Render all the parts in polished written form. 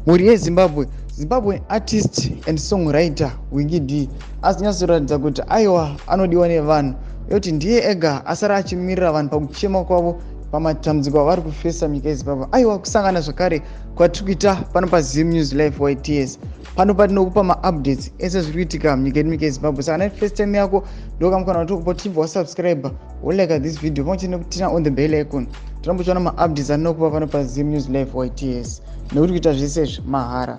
Mhuri yeZimbabwe, Zimbabwean artist and songwriter Winky D asinyatsoratidza kuti aiwa, anodiwa nevanhu, uye ndiye ega asara achimirira vanhu pakuchema kwavo pamatambudziko avari kufesa munyika yeZimbabwe. Aiwa, kusangana zvakare kwatiri kuita pano paZim News Life YTS, pano patinokupa maupdates ese zviri kuitika munyika yedu, munyika yeZimbabwe. Saka ne first time yako, ndokamukana kuti ukupa tichibva wasubscribe, wolike this video pamwe chete nekuturn on the bell icon. Tinombochiona maupdates andinokupa pano paZim News Life YTS, nekuti kuita zvese izvi mahara.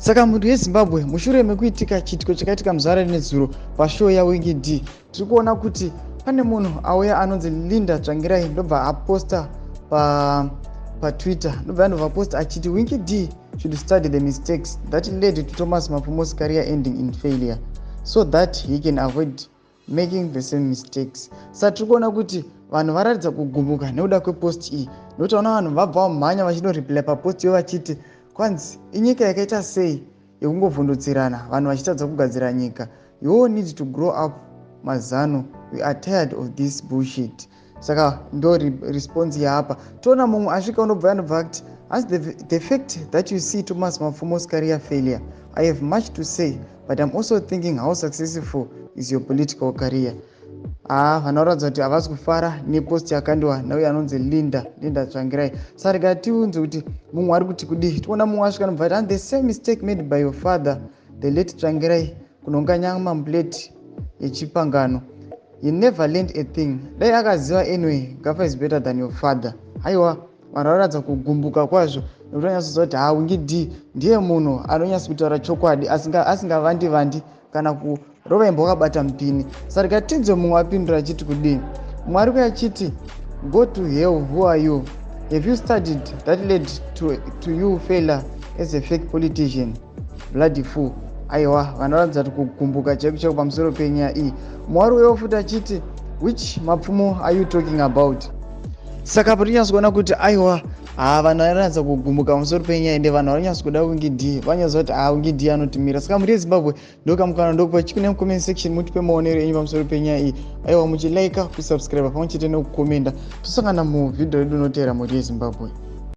Saka mhuri yeZimbabwe, mushure mekuitika chiitiko chakaitika muzuva renezuro pashow yaWinky D, tiri kuona kuti pane munhu auya anonzi Linda Tsvangirai, ndobva aposta paTwitter, ndobva andobva aposta achiti, "Winky D should study the mistakes that led to Thomas Mapfumo's career ending in failure so that he can avoid making the same mistakes." Saka tiri kuona kuti vanhu varatidza kugumbuka nekuda kwepost iyi, nekuti vaona vanhu vabva vamhanya vachinoreply papost iyo vachiti, kwanzi inyika yakaita sei yekungovhundutsirana, vanhu vachitadza kugadzira nyika? You all need to grow up mazano, we are tired of this bullshit. Saka ndo response yaapa. Toona mumwe asvika unobva anobva kuti as the fact that you see Thomas Mapfumo's career failure, I have much to say, but I'm also thinking, how successful is your political career? Haa, vanhu varatidza kuti havasi kufara nepost yakandiwa nauyo anonzi Linda Tsvangirai. Saka rega tiunze kuti mumwe ari kuti kudii. Tiona mumwe asvika anobva kuti, "And the same mistake made by your father, the late Tsvangirai, kunonga nyama muplate yechipangano. He never learned a thing. Dai akaziva. Anyway, Gafa is better than your father." Aiwa, vanhu varatidza kugumbuka kwazvo, nekuti vanyatsoziva kuti ha, Winky D ndiye munhu anonyatsa kutaura chokwadi, asingavandi vandi kana kurova imbwa wakabata mupini. Saka rega tinzwe mumwe apindura achiti kudii. Mumwe ari kuya achiti, "Go to hell. Who are you? Have you studied that led to you failure as a fake politician? Bloody fool." Aiwa, vanhu varatidza kuti kugumbuka chaiko chaiko pamusoro penyaya iyi. Mumwe ari uyewo futi achiti, "Which Mapfumo are you talking about?" Saka patinyatsa kuona kuti aiwa, ha, vanhu vairatidza kugumbuka pamusoro penyaya, ende vanhu varinyatsa kuda Winky D, vanyatsa kuti ha, Winky D anotimira. Saka mhuri yeZimbabwe, ndokamukana ndokupa chikune mucomment section, mutipe maonero enyu pamusoro penyaya iyi. Aiwa, muchilika, kusubscribe pamwe chete nekukomenda. Tosangana muvhidhio redu unoteera, mhuri yeZimbabwe.